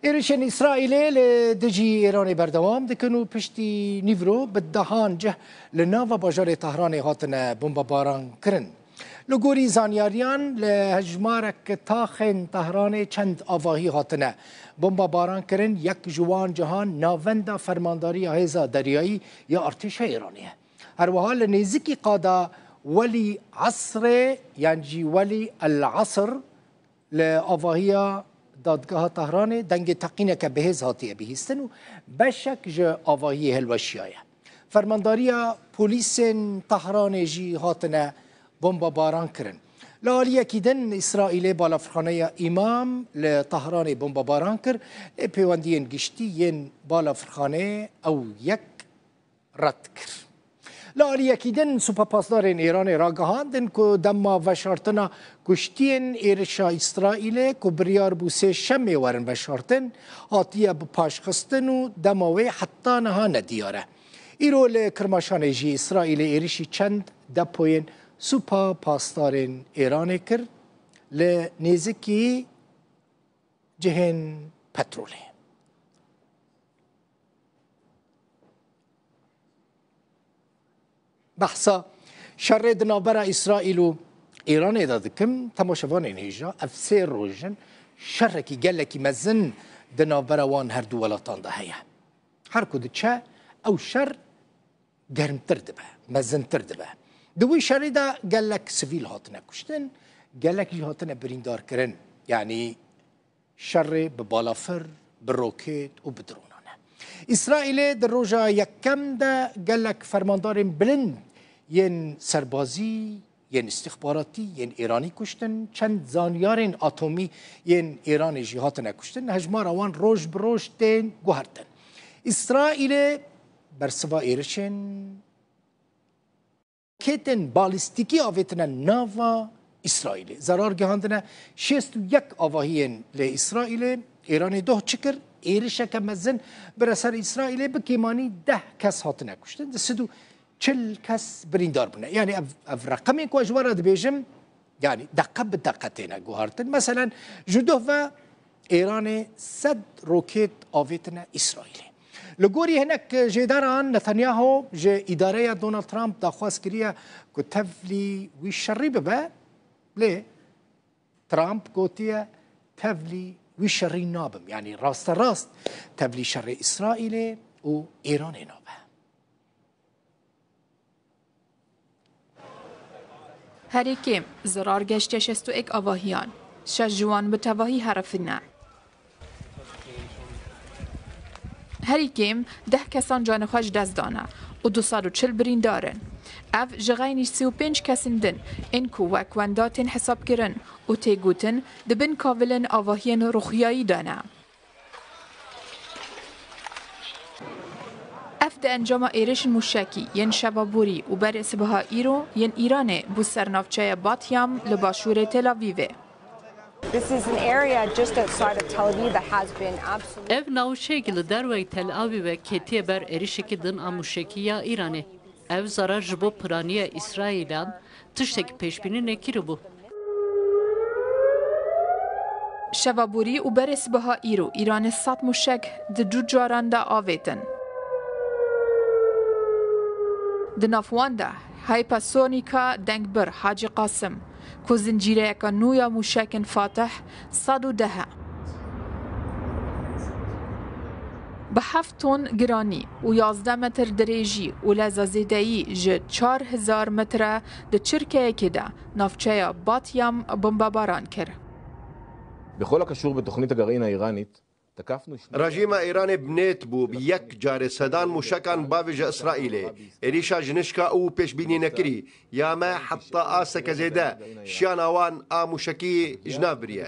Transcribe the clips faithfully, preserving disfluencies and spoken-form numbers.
Êrişên Îsraîlê li dijî Îranê berdewam dikin û piştî nîvro bi dehan cih li nava bajarê Tehranê hatine bombebaran kirin. Li gorî zanyariyan, li hejmarek taxên Tehranê çend avahî hatine bombebaran kirin, yek ji wan cihan navenda fermandariya hêza deryayî ya artêşa Îranê ye. Her wiha li nêzîkî qada Welî Esrê yan jî Welî El Esr, li avahiya dadgeha Tehranê dengê teqîneke bihêz hatiye bihîstin û beşek ji avahiyê hilweşiyaye. Fermandariya polîsên Tehranê jî hatine bombebaran kirin. Li aliyekî din Îsraîlê balafirxaneya Îmam li Tehranê bombebaran kir, lê pêwendiyên giştî yên balafirxaneyê ew yek red kir. Li aliyekî din, Supa Pasdarên Îranê ragihandin ku dema veşartina kuştiyên êrişa Îsraîlê ku biryar bû sê şemê werin veşartin, hatiye bipaşxistin û dema wê heta niha nediyar e. Îro li Kirmaşanê jî Îsraîlê êrişî çend depoyên Supa Pasdarên Îranê kir li nêzikî cihên petrolê. Behsa şerê di navbera Îsraîl û Îranê de dikim, temaşevanên hêja, ev sê roj in şerekî gelekî mezin di navbera wan her du welatan de heye. Her ku diçe, ew şer germtir dibe, mezintir dibe. Di wî şerî de gelek sivîl hatine kuştin, gelek jî hatine birîndar kirin. Yanî şerê bi balafir, bi roket û bi dronan e. Îsraîlê di roja yekem de gelek fermandarên bilind yên serbazî, yên îstîxbaratî, yên Îranî kuştin, çend zanyarên atomî yên Îranê jî hatine kuştin. Hejmara wan roj bi roj tên guhertin. Îsraîlê bersiva êrişên roketên balîstîkî avêtine nava Îsraîlê. Zerar gihandine şêst û yek avahiyên li Îsraîlê. Îranê doh çi kir? Êrişeke mezin bire ser Îsraîlê, bi kêmanî deh kes hatine kuştin, di sed û çil kes birîndar bûne. Yanî ev, ev reqemên ku ez ji we re dibêjim, yanî deqe bi deqe têne guhartin. Meselen, ji doh ve Îranê sed roket avêtine Îsraîlê. Li gorî hinek jêderan, Netanyahu ji îdareya Donald Trump daxwaz kiriye ku tevlî wî şerî bibe, lê Trump gotiye, tevlî wî şerî nabim. Yanî rasterast tevlî şerê Îsraîlê û Îranê nabe. Herî kêm zirar gehiştiye şêst û yek avahiyan, şeş ji wan bi tevahî herifî ne. Herî kêm deh kesan canê xwe ji dest dane û du sed û çil birîndar in. Ev ji xeynî sî û pênc kesên din ên ku wek wenda tên hesabkirin û tê gotin di bin kavilên avahiyên rûxiyayî de ne. Ev di encama êrişên mûşekî yên şeva borî û berê sibeha îro yên Îranê bû ser navçeya Batyam li başûrê Tel Avîvê. This is an area just outside of Tel Aviv that has been absolutely Ev navçeyek li derveyî Tel Avîvê ketiye ber êrişekî din a mûşekî ya Îranê. Ev zarar ji bo piraniya Îsraîlan tiştekî pêşbînî nekiribû. Şeva borî û berê sibeha îro Îranê sed mûşek di du caran de avêtin. Di nav wan de hypersonîka dengbir Hacî Qasim, ku zincîreyeke nû ya mûşekên Fatih sed û deh e. Bi heft ton giranî û yazdeh metr dirêjî û leza zêdeyî ji çar hezar metre di çirkeyekê de navçeya Batyam bombebaran kir. בכל הקשור בתוכנית הגרעין האיראנית, תקפנו שני Rejîma Îranê bi nêt bû, bi yek carê sedan mûşekan bavêje Îsraîlê. Êrîşa ji nişka û pêşbînî nekirî ya me heta aseke zêde şiyana wan a mûşekî ji nav biriye.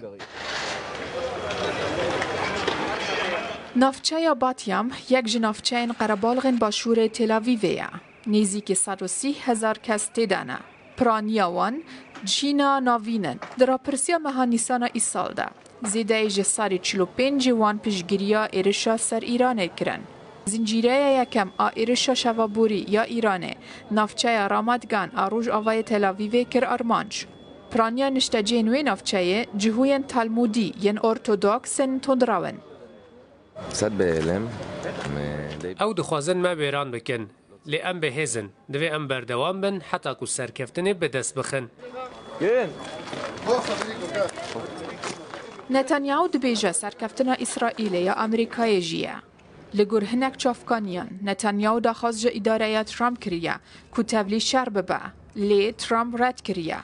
Navçeya Batyam yek ji navçeyên qerebalxên başûrê Tel Avîvê ye. Nêzîkî sed û sî hezar kes tê de ne. Piraniya wan Çîna navîn in. Di rapirsiya meha Nîsana îsal de, zêdeyî ji sedî çil û pêncî wan piştgiriya êrişa ser Îranê kirin. Zincîreya yekem a êrişa şeva borî ya Îranê navçeya Ramat Gan a rojavayê Tel Avîvê kir armanc. Piraniya niştecihên wê navçeyê cihûyên Talmûdî yên Ortodoks ên tundrew in. Sed bêlim. Ew dixwazin me wêran bikin. Lê em bi hêz in. Divê em berdewam bin heta ku serkeftinê bi dest bixin. Netanyahu dibêje serkeftina Îsraîlê ya Amerîkayê jî ye. Li gor hinek çavkaniyan, Netanyahu daxwaz ji îdareya Trump kiriye ku tevlî şer bibe, lê Trump red kiriye.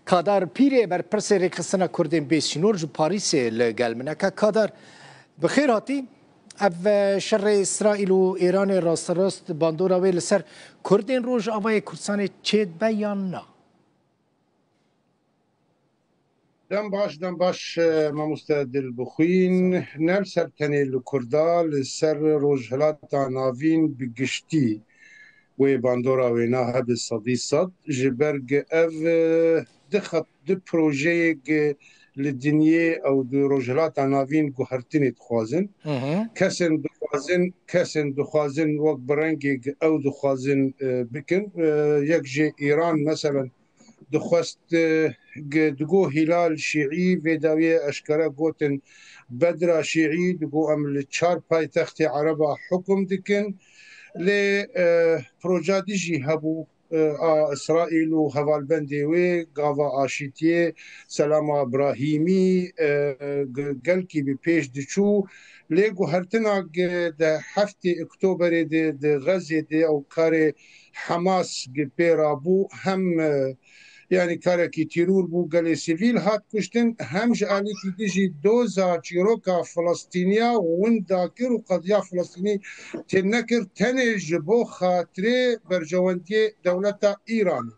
Kadar Pîrê, berpirsê rêxistina Kurdên bê sînor ji Parîsê li gel min e. Ka Kadar, bi xêr hatî. Ev şerê Îsraîl û Îranê rasterast bandora wê li ser Kurdên Rojavayê Kurdistanê çêdibe yan na? Dem baş, dem baş, e, mamoste Dilbixwîn. Ne li ser tenê li Kurda, li ser Rojhilata Navîn bi giştî wê bandora wêna hebe sedî sed. Ji ber gi ev, e, di xet, di projeyê gi li dinyê ew di Rojhilata Navîn guhertinê dixwazin. Kesên dixwazin, kesên dixwazin wek bi rengê gi ew dixwazin, e, bikin. E, yek jê Îran, meselen, dixwest, e, gi-, digo Hîlal Şîî, vê dawiyê eşkere gotin Bedra Şîî, digo em li çar paytextê Ereba hukum dikin. Lê, e, proca din jî hebû, e, a Îsraîl û hevalbendê wê, gava aşîtiyê, Selama Brahîmî, e, ge-, gelkî bi pêş diçû. Lê guhertina ge-, di heftê Oktoberê de di Xezê de ew karê Hemas gi pê rabû, hem, e, yanî karekî tîrûr bû, gelê sivîl hat kuştin, hem ji alîkî din jî doza çîroka Filistîniya winda kir û qediya Filistînî tê nekir, tenê ji bo xatirê berjewendiyê dewleta Îranê.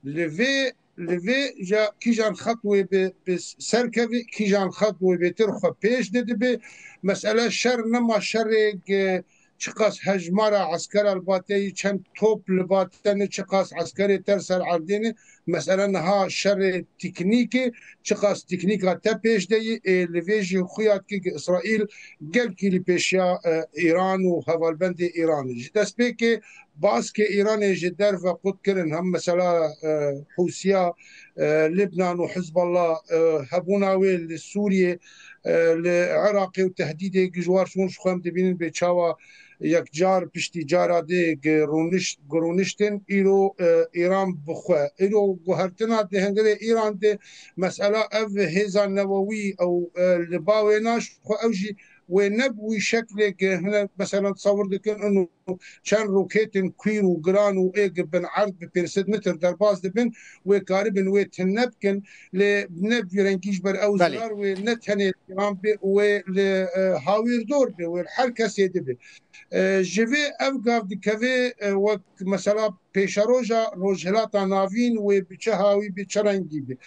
Li vê, li vê ja kîjan xet wê bi, bi ser kevî, kîjan xet wê bêtir xwe pêş de dibe. Mesele şer nema şerê, e, çiqas hejmara eskera li ba te yî, çend top li ba te ne, çiqas eskerê te li ser erdê ne, mesele niha şerê teknîk e, çiqas teknîka te pêş de yî, ê li vê jî xuya dike ki Îsraîl gelkî li pêşiya, e, Îran û hevalbendê Îran e. Ji destpêkê baskê Îranê ji derve qut kirin, hem mesela, e, Hûsiya, e, Libnan û Hizballah, e, hebûna wê li Sûriyê, e, li Iraqê û tehdîdê gi ji war şûn ji xwe em dibînin bê çawa yekcar piştî cara dê gi rûniş-, gi rûniştin îro, e, Îran bi xwe. Îro guhertina di hundirê Îran de mesela ev hêza newewî ew, e, li ba wê naş xwe ew jî wê ne bi wî şeklê ki hine mesela tesewir dikin û çend roketên kwîr û giran û ê ki bin erd bi pênc sed metr derbas dibin, wê karibin wê tune bikin, lê ne bi vî rengî ji ber ew Belê. Zirar wê ne tenê Îran bê, wê li, e, hawîrdor bê, wê li her kesê dibe. E, ji vê ev gav dikeve, e, wek mesela pêşeroja Rojhilata Navîn wê bi çi hawî bi çi rengî bi.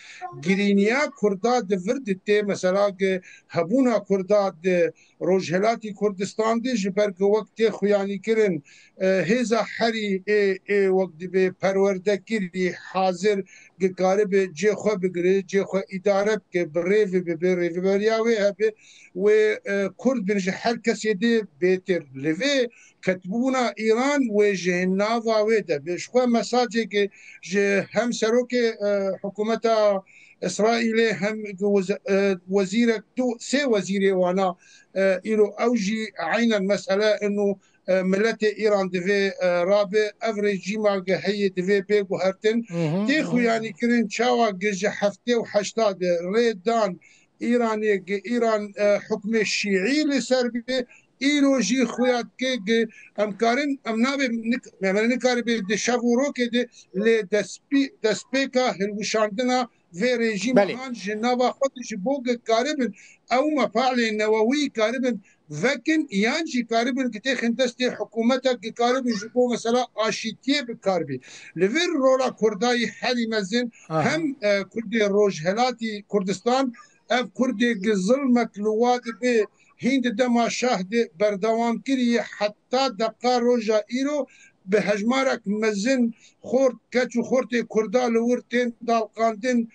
Girîniya Kurda di vir de tê, mesela ki hebûna Kurda di Rojhilatî Kurdistan de ji ber ku wek tê xuyanîkirin, e, hêza herî ê, ê wek dibê perwerdekirî hazir ki karibe cê xwe bigire, cê xwe îdare bike, bi rêve bibe, rêveberiya wê hebe, wê, e, Kurd bin ji her kesê de bêtir. Li vê ketibûna Îran wê ji nava wê de be. Ji xwe mesajeke ji hem serokê, e, hikûmeta Îsraîlê hem wiz-, e, wezîrek, du, sê wezîrê wana, e, îro ew jî eynen mesele ino, e, miletê Îran divê, e, rabe, ev rejîma ge heye divê bê guhertin. Tê xuyanîkirin çawa ge ji heftê û heşta de rê dan Îranê ge Îran, e, hukmê şîî li ser bê, îro jî xuya dike ge em karin, em nabê nik-, em nikaribe di şev û rokê de lê destpî-, destpêka hilwişandina vê rejîma Belê. han ji nava xwe de ji bo ge karibin ew mefalê newewî karibin vekin, yan jî karibin ki têxin destê hikûmetek ki karibin ji bo mesela aşîtiyê bi kar bî. Li vir rola Kurdayî herî mezin Aha. hem, e, Kurdê Rojhelatî Kurdistan, ev Kurdê ki zilmek li wa dibe hîn di dema şah de berdewam kiriye heta deqa roja îro bi hejmarek mezin xort, keç û xortê Kurda li wir tên dalqandin,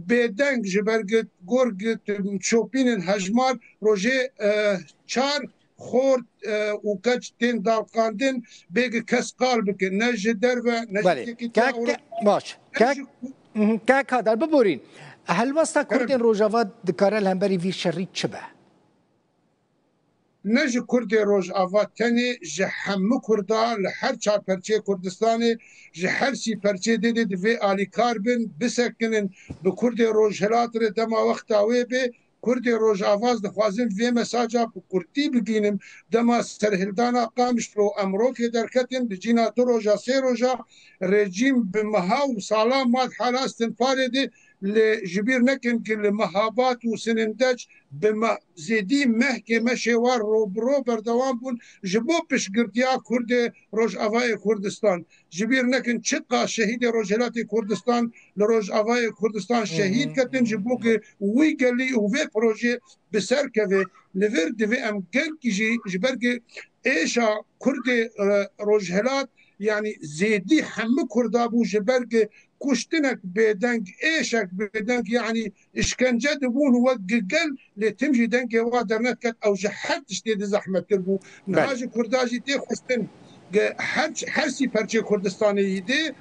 bêdeng ji ber gi gor gi şopînin hejmar rojê, e, çar xort, e, û keç tên dalqandin, bê gi kes qal bikin, ne ji derve, ne ji Belê. Tirkî, Kek, ne ke, baş. ne Kek, ji mhm, Kek Kadar, biborîn. Helwesta Kurdên Rojava dikare li hemberî vî şerî çi be? ne ji Kurdê Rojava tenê, ji hemû Kurda li her çar perçeyê Kurdistanê, ji her sî perçeyê dê dê divê alîkar bin, bisekinin, bi Kurdê Rojhilat re dema wexta wê bê. Kurdê Rojava, ez dixwazim vê mesaja bi kurtî bigînim. Dema serhildana Qamişlo em rokê derketin, li cîna du roja, sê roja, rejîm bi meha û sala mat hala istinfarê de, lê ji bîr nekin ki li Mehabat û Sinindec bi me-, zêdî mehkê meşê wa ro bi ro berdewam bûn ji bo piştgirtiya Kurdê Rojavayê Kurdistan. Ji bîr nekin çiqa şehîdê Rojhilatê Kurdistan li Rojavayê Kurdistan şehîd ketin, ji bo ku wî gelî û vê projê bi ser keve. Li vir divê em gelkî jî ji ber ku êşa Kurdê, e, Rojhilat, yanî zêdî hemû Kurda bû, ji ber ku kuştinek bêdeng, êşek bêdeng, yanî işkence dibûn wek gi gel, lê tim jî dengê wa dernediket, ew ji her tiştê de zehmettir bû. Niha Belê. ji Kurda jî tê xwestin, ge her, her sî perçê Kurdistanê yî dê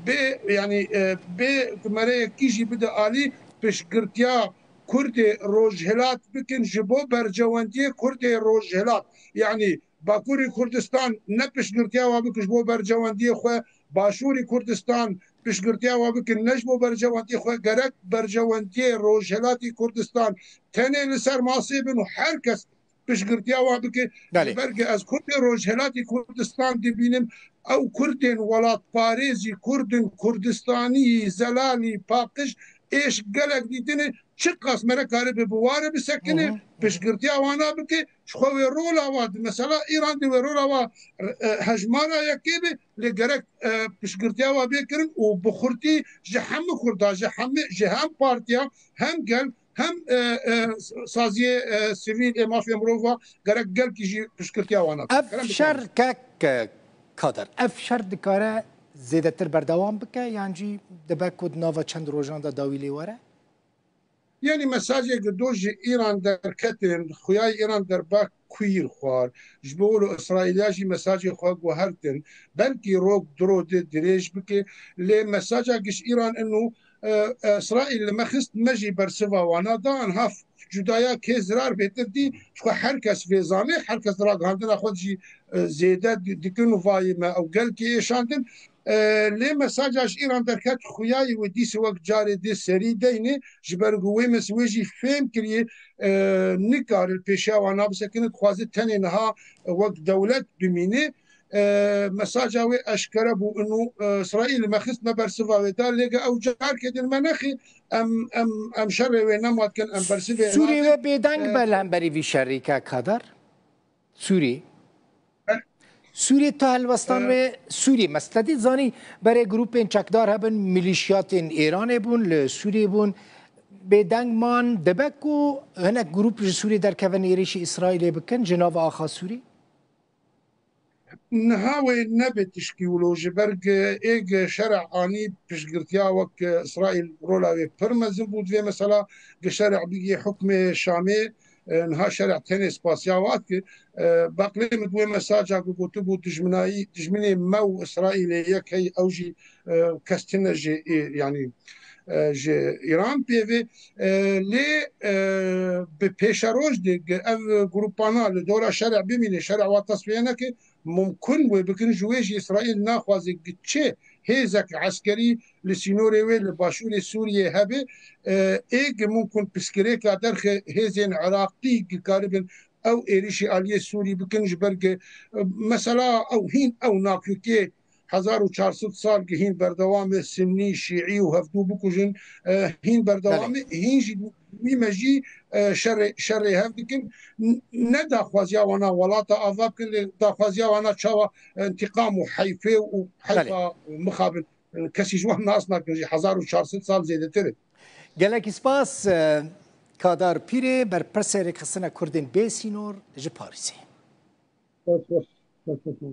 bê, yanî, e, bê ku mereyekî jî bide alî piştgirtiya Kurdê Rojhilat bikin ji bo berjewendiyê Kurdê Rojhilat. Yanî Bakurê Kurdistan ne piştgirtiya wa bikin ji bo berjewendiyê xwe, Başûrê Kurdistan piştgirtiya wa bikin ne ji bo berjewendiyê xwe. Gerek berjewendiyê Rojhilatê Kurdistan tenê li ser masê bin û her kes piştgirtiya wa bike. Belê. Ji ber ku ez Kurdê Rojhilatê Kurdistan dibînim, ew Kurdên welatparêzî, Kurdên Kurdistanî, zelalî, paqij, êş gelek dîtine, çiqas mere karibe bi ware bisekine, Hı hı. piştgirtiya wana bike, ji xwe wê rola wa di mesela Îran de wê rola wa, e, hejmara yekê be, lê gerek, e, piştgirtiya wa bê kirin û bi xurtî ji hemû Kurda, ji hemû, ji hem partiya, hem gel, hem, e, e, saziyê, e, sivîl ê mafê mirova gerek gelkî jî piştgirtiya wana bike. Ev Kerem şer bikin. kek, e, Kadir, ev şer dikare zêdetir berdewam bike, yan jî dibe ku di nava çend rojan de dawî lê were? Yanî mesajê ku do ji Îran derketin, xuyayê Îran derba kuîr xwar. Ji bo wilo Îsraîliya jî mesajê xwe guhertin. Belkî rok duro de dirêj bike, lê mesaja giş Îran ino, e, e, Îsraîl li me xist, me jî bersiva wana da, anha cudaya kê zirar bêtir dî, ji xwe her kes vê zane, her kes ragihandina xwe jî, e, zêde di-, dikin û vayê me ew gelkî êşandin. E, lê mesaja ji Îran derket, xuyayê wê dîsê wek carê dê serî deyne, ji ber ku wê mes-, wê jî fêm kiriye, e, nikare li pêşiya wana bisekine, dixwaze tenê niha wek dewlet bimîne. E, mesaja wê eşkere bû, ino, e, Îsraîl me xist, me bersiva wê da, lê ge ew carkê din me nexî, em, em, em şerê wê nema dikin, em bersivê Sûrî wê bêdeng e, be li hemberî vî şerî, kek Kadir? Sûrî. E, Sûrî tu helwestan e, wê Sûrî. Mesledî zanî berê grûpên çekdar hebin, milîşiyatên Êranê bûn, li Sûrî bûn. Bêdeng man dibe ku hinek grûp ji Sûrî derkevin êrîşî Îsraîlê bikin ji nava axa Sûrî? Niha wê nebe tişkî wilo, ji ber ge ê ge şerê anî piştgirtiya wek Îsraîl rola wê pir mezin bû. Divê mesela ge şerê bigê hukmê Şamê, e, niha şerê tenê spasiya wa dike. E, baqlê min wê mesaja ku gotibû dijminayî, dijminê me û Îsraîlê yek hey, ew jî, e, kes tune ji, e, yanî, e, ji Îran pê ve. E, lê, e, bi pêşeroj de ge ev grûpana li dora şerê bimîne, şerê wa tesfiye neke, mumkun wê bikin, ji wê jî Îsraîl naxwaze gi çi hêzek eskerî li sînorê wê li başûrê Sûriyê hebe, e, ê gi mumkun piskirêka derxe hêzên Iraqî gi karibin ew êrîşî aliyê Sûrî bikin, ji ber gi, e, mesela ew hîn ew nakokê hezar û çar sed sal gi hîn berdewam e, Sinnî, Şîî û hevdû bikujin, e, hîn berdewam e, Belê. hîn jî wî me jî, e, şerê, şerê hev dikin. N-, ne daxwaziya wana welata ava bikin, lê daxwaziya wana çawa, e, întîqam û heyfê û heyfa Belê. û mixabin, e, kesî ji wan nas nakin jî, hezar û çar sed sal zêdetir e. Gelekî spas, e, Kadar Pîrê, berpirsê Rêkxistina Kurdên Bê Sînor ji Parîsê. Spas, spas, spas, spas.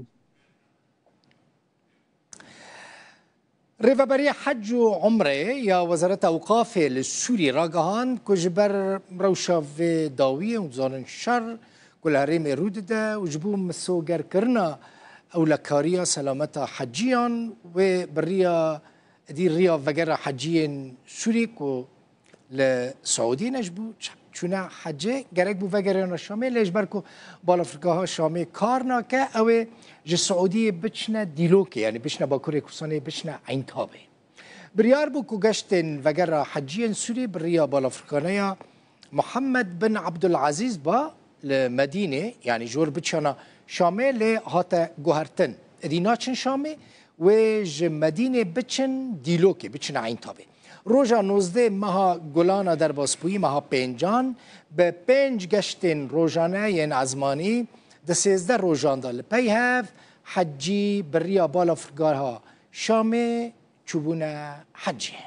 Rêveberiya Hec û Umrê ya Wezareta Ewqafê li Sûrî ragihand ku ji ber rewşa vê dawiyê û dizanin şer ku li herêmê rû dide û ji bo misogerkirina ewlekariya selameta heciyan, wê bi riya, dî riya vegera heciyên Sûrî ku li Siûdiyê ne, ji bo ç-, çûne hecê, gerek bû vegeriyana Şamê, lê ji ber ku balafirgeha Şamê kar nake, ew ê ji Siûdiyê biçine Dîlokê, yanî biçine Bakurê Kurdistanê, biçine Eyntabê. Biryar bû ku geştên vegera heciyên Sûrî bi riya balafirxaneya Muhammed bin Abdulazîz ba li Medînê, yanî ji wir biçana Şamê, lê hate guhertin, êdî naçin Şamê, wê ji Medînê biçin Dîlokê, biçine Eyntabê. Roja nozdeh meha Gulana derbasbûyî, meha pêncan, bi pênc geştên rojane yên ezmanî di sêzdeh rojan de li pey hev hecî bi riya balafirgeha Şamê çûbûne hecê.